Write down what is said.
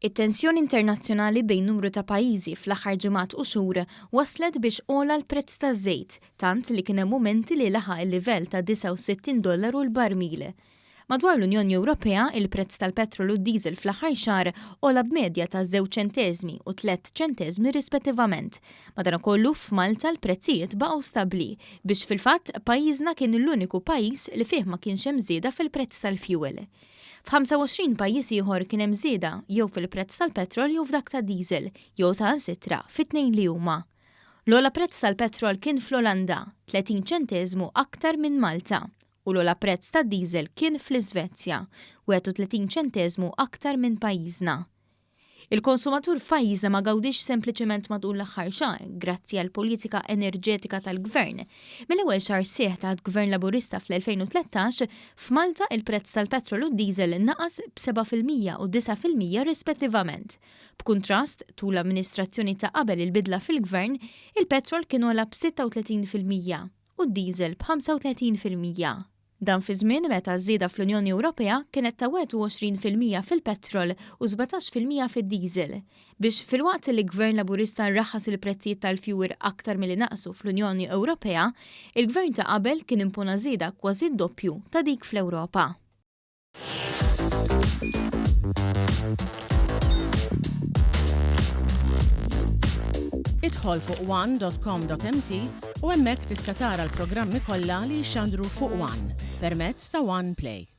It-tensjoni internazzjonali bejn numru ta' pajjiżi fl-aħħar ġimgħat u xhur wasslet biex għola l-prezz taż-żejt, tant li kien hemm mumenti li laħaq il-livell ta' 69 dollaru l-barmil. Madwar l-Unjoni Ewropea, il-prezz tal-petrol u d-diesel fl-aħħar xahar għola b'medja ta' żewġ ċenteżmi u tlett ċenteżmi rispettivament. Madankollu, f'Malta l-prezzijiet baqgħu stabbli, biex fil-fatt pajjiżna kien l-uniku pajjiż li fih ma kienx hemm żieda fil-prezz tal-fjuwil. F'25 pajjiż ieħor kien hemm żieda jew fil-prezz tal-petrol jew f'dak tad-diesel, jew saħansitra fit-tnejn li huma. L-ogħla prezz tal-petrol kien fl-Olanda, 30 ċenteżmu aktar minn Malta, u l-ogħla prezz tad-diesel kien fl-Iżvezja, 31 ċenteżmu aktar minn pajjiżna. Il-konsumatur f'pajjiżna ma gawdiex sempliċement matul l-aħħar xahar grazzi għall-politika enerġetika tal-Gvern. Mill-ewwel xahar sħiħ taħt Gvern Laburista fl-2013, f'Malta il-prezz tal-petrol u d-diesel naqas b'7% u 9% rispettivament. B'kuntrast, tul l-amministrazzjoni ta' qabel il-bidla fil-Gvern, il-petrol kien għola b'36% u d-diesel b'35%. Dan fi żmien meta ż-żieda fl-Unjoni Ewropea kienet ta' 21% fil-petrol u 17% fid-diesel. Biex filwaqt li Gvern Laburista raħħas il-prezzijiet tal-fjuwil aktar milli naqsu fl-Unjoni Ewropea, il-Gvern ta' qabel kien impona żieda kważi d-doppju ta' dik fl-Ewropa. Idħol fuq one.com.mt u hemmhekk tista' tara l-programmi kollha li jixxandru fuq One permezz ta' One Play.